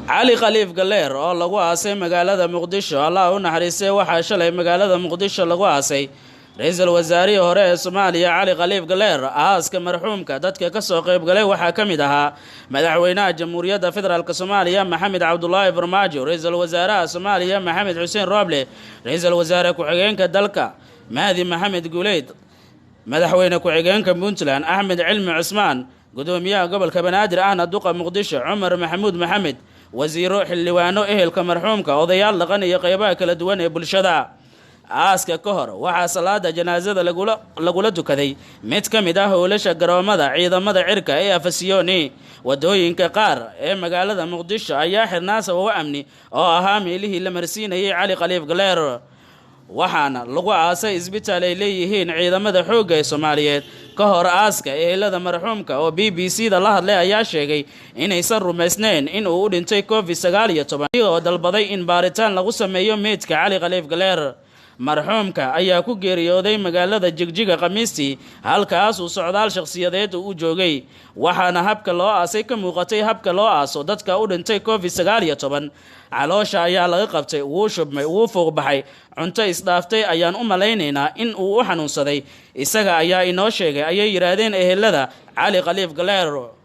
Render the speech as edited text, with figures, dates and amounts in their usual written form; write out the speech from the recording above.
Cali Khaliif Galeer oo lagu aasay magaalada Muqdisho. Allah u naxariistay, waxaa shalay magaalada Muqdisho lagu aasay ra-iisul wasaarihii hore ee Soomaaliya Cali Khaliif Galeer. Aaska marxuumka dadka kasoo qayb galay waxaa ka mid ahaa madaxweynaha Jamhuuriyadda Federaalk Soomaaliya Maxamed Cabdulaahi Farmaajo, ra-iisul wasaaraha Soomaaliya Maxamed Xuseen Rooble, ra-iisul wasaare ku-xigeenka dalka Mahdi Maxamed Guuleyd, madaxweyne ku-xigeenka Puntland Axmed Cilmi Cusmaan, gudoomiyaha gobolka Banaadir ahna duqa Muqdisho Cumar Maxamuud Maxamed, wasiiro, xildhibaano, ehelka marxuumka, odayaal dhaqan iyo qeybaha kala duwan ee bulshada. Aaska ka hor waxaa salaada janaasada lagula tukaday mid ka mid ah howlasha garoomada ciidamada cirka ee Afasiyoni. Wadooyinka qaar ee magaalada Muqdisho ayaa xirnaa sababo amni oo ahaa meelihii la marsiinayay Cali Khaliif Galeer, waxaana lagu aasay isbitaal ay leeyihiin ciidamada xoogga ee Soomaaliyeed. Ka hor aaska, ehelada marxuumka oo BBC da la hadlay ayaa sheegay inaysan rumaysnayn in uu u dhintay COVID-19, oo dalbaday in baaritaan lagu sameeyo meydka Cali Khaliif Galeer. Marxuumka ayaa ku geeriyooday magaalada Jigjiga Khamiistii, halkaas uu socdaal shakhsiyadeed u joogay, waxaana habka loo aasay ka muuqatay habka loo aaso dadka u dhintay COVID-19. Caloosha ayaa laga qabtay, wuu shubmay, wuu fuuqbaxay, cunto isdhaaftay ayaan u malaynaynaa in uu u xanuunsaday, isaga ayaa inoo sheegay, ayay yidhaahdeen ehelada Cali Khaliif Galeer.